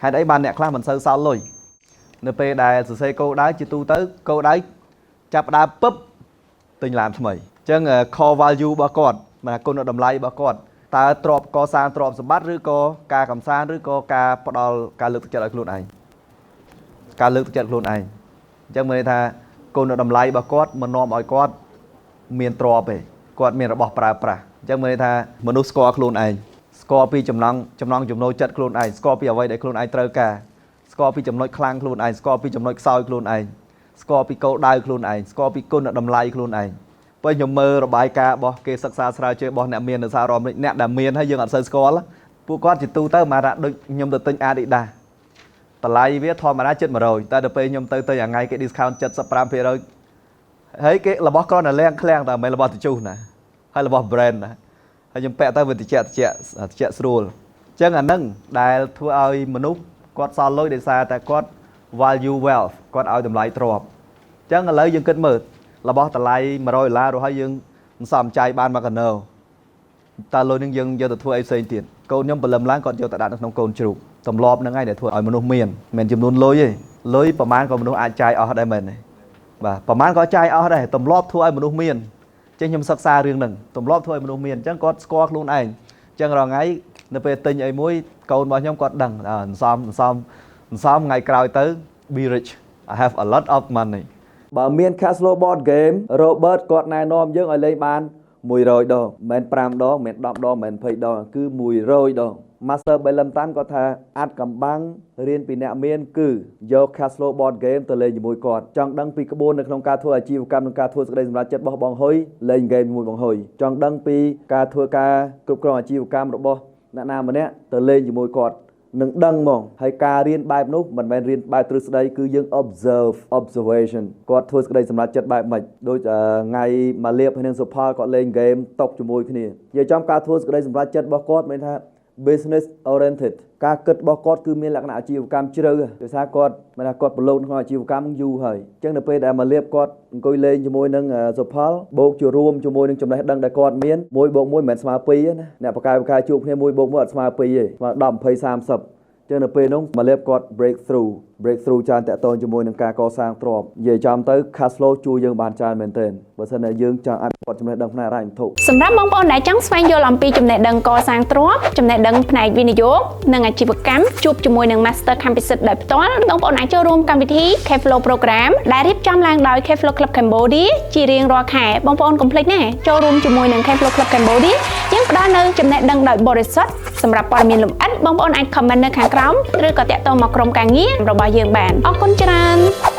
ហេតុអីបានអ្នកខ្លះមិនសូវសល់លុយនៅពេលដែលសរសេរគោលដៅជាទូទៅគោលដៅចាប់ផ្ដើមពឹបទិញឡានថ្មីអញ្ចឹង core value របស់គាត់បាទគុណតម្លៃរបស់គាត់តើទ្រព្យកសាងទ្រព្យសម្បត្តិឬក៏ការកំសាន្តឬក៏ការផ្ដល់ការលើកទឹកចិត្តឲ្យខ្លួនឯងការលើកទឹកចិត្តខ្លួនឯងអញ្ចឹងមានន័យថាគុណតម្លៃរបស់គាត់មិននាំឲ្យគាត់មានទ្រព្យទេគាត់មានរបស់ប្រើប្រាស់អញ្ចឹងមានន័យថាមនុស្សស្គាល់ខ្លួនឯងស្គាល់ពីចំណង់ចំណង់ចំណូលចិត្តខ្លួនឯងស្គាល់ពីអ្វីដែលខ្លួនឯងត្រូវការស្គាល់ពីចំណុចខ្លាំងខ្លួនឯងស្គាល់ពីចំណុចខ្សោយខ្លួនឯងស្គាល់ពីគោលដៅខ្លួនឯងស្គាល់ពីគុណតម្លៃខ្លួនឯងពេលខ្ញុំមើលរបាយការណ៍របស់គេសិក្សាស្រាវជ្រាវរបស់អ្នកមាននៅសហរដ្ឋអាមេរិកអ្នកដែលមានហើយយើងអត់សូវស្គាល់ពួកគាត់ជាទូទៅមកថាដូចខ្ញុំទៅទិញ Adidas តម្លៃវាធម្មតាជិត100តែដល់ពេលខ្ញុំទៅទិញថ្ងៃគេ discount 75%ហើយគេរបស់គ្រាន់តែលាងឃ្លាំងតែមិនមែនរបស់ជជុះណាហើយរបស់ brand ណាហើយខ្ញុំពាក់ទៅវាតិចតិចតិចស្រួលអញ្ចឹងអាហ្នឹងដែលធ្វើឲ្យមនុស្សគាត់សល់លុយដោយសារតែគាត់ value wealth គាត់ឲ្យតម្លៃទ្រព្យអញ្ចឹងឥឡូវយើងគិតមើលរបស់តម្លៃ100ដុល្លាររហូតយើងសន្សំចាយបានមួយកណោតើលុយនឹងយើងយកទៅធ្វើអីផ្សេងទៀតកូនខ្ញុំព្រលឹមឡើងគាត់យកទៅដាក់នៅក្នុងកូនជ្រូកទម្លាប់ហ្នឹងឯងដែលធ្វើឲ្យមនុស្សមានមិនមែនចំនួនលុយទេលុយប្រហែលក៏មនុស្សអាចចាយអស់ដែរមែនទេបាទប្រហែលក៏ចាយអស់ដែរទម្លាប់ធ្វើឲ្យមនុស្សមានចឹងខ្ញុំសិក្សារឿងហ្នឹងទម្លាប់ធ្វើឲ្យមនុស្សមានអញ្ចឹងគាត់ស្គាល់ខ្លួនឯងអញ្ចឹងរាល់ថ្ងៃនៅពេលទិញអីមួយកូនរបស់ខ្ញុំគាត់ដឹងអន្សំអន្សំអន្សំថ្ងៃក្រោយទៅ be rich, I have a lot of money. បើមាន cash flow board game Robert គាត់ណែនាំយើងឲ្យលេងបាន100ដងមិនមែន5ដងមិនមែន10ដងមិនមែន20ដងគឺ100ដង Master Belam Tan គាត់ថាអាចកំបាំងរៀនពីអ្នកមានគឺយក cash flow board game ទៅលេងជាមួយគាត់ចង់ដឹងពីក្បួននៅក្នុងការធ្វើអាជីវកម្មនិងការធ្វើសេចក្តីសម្រេចចិត្តរបស់បងហ៊ុយលេង game ជាមួយបងហ៊ុយចង់ដឹងពីការធ្វើការគ្រប់គ្រងអាជីវកម្មរបស់អ្នកណាម្នាក់ទៅលេងជាមួយគាត់នឹងដឹងហ្មងហើយការរៀនបែបនោះមិនមែនរៀនបែបទ្រឹស្ដីគឺយើង observe observation គាត់ធ្វើសេចក្តីសម្រេចចិត្តបែបម៉េចដូចថ្ងៃមកលៀបហើយនឹងសុផលគាត់លេងហ្គេមតុកជាមួយគ្នានិយាយចំការធ្វើសេចក្តីសម្រេចចិត្តរបស់គាត់មានថា business oriented ការគិតរបស់គាត់គឺមានលក្ខណៈអាជីវកម្មជ្រៅដោយសារគាត់មានថាគាត់ប្រឡូកក្នុងអាជីវកម្មយូរហើយអញ្ចឹងនៅពេលដែលមកលៀបគាត់អង្គុយលេងជាមួយនឹងសុផលបូកជារួមជាមួយនឹងចំណេះដឹងដែលគាត់មាន1បូក1មិនមែនស្មើ2ទេណាអ្នកបកកែបកែជួបគ្នា1បូក1អត់ស្មើ2ទេស្មើ10 20 30ចឹងនៅពេលនោះមកលៀបគាត់ break through ច្រើនតាក់ទងជាមួយនឹងការកសាងទ្រព្យនិយាយចំទៅ cash flow ជួយយើងបានច្រើនមែនទែនបើសិនជាយើងចង់អភិវឌ្ឍចំណេះដឹងផ្នែកហិរញ្ញវត្ថុ សម្រាប់បងប្អូនដែលចង់ស្វែងយល់អំពីចំណេះដឹងកសាងទ្រព្យចំណេះដឹងផ្នែកវិនិយោគនិងអាជីវកម្មជួបជាមួយនឹង Master ខំពិសិដ្ឋដោយផ្ទាល់បងប្អូនអាចចូលរួមកម្មវិធី Cashflow Program ដែលរៀបចំឡើងដោយ Cashflow Club Cambodia ជារៀងរាល់ខែបងប្អូនកុំភ្លេចណាចូលរួមជាមួយនឹង Cashflow Club Cambodia យើងផ្ដល់នូវចំណេះដឹងដោយបរិសុទ្ធសម្រាប់ព័ត៌មានលម្អិតបងប្អូនអាច comment នៅខាងក្រោមឬក៏តាក់ទងមកក្រុមការងាររបស់យើងបានអរគុណច្រើន។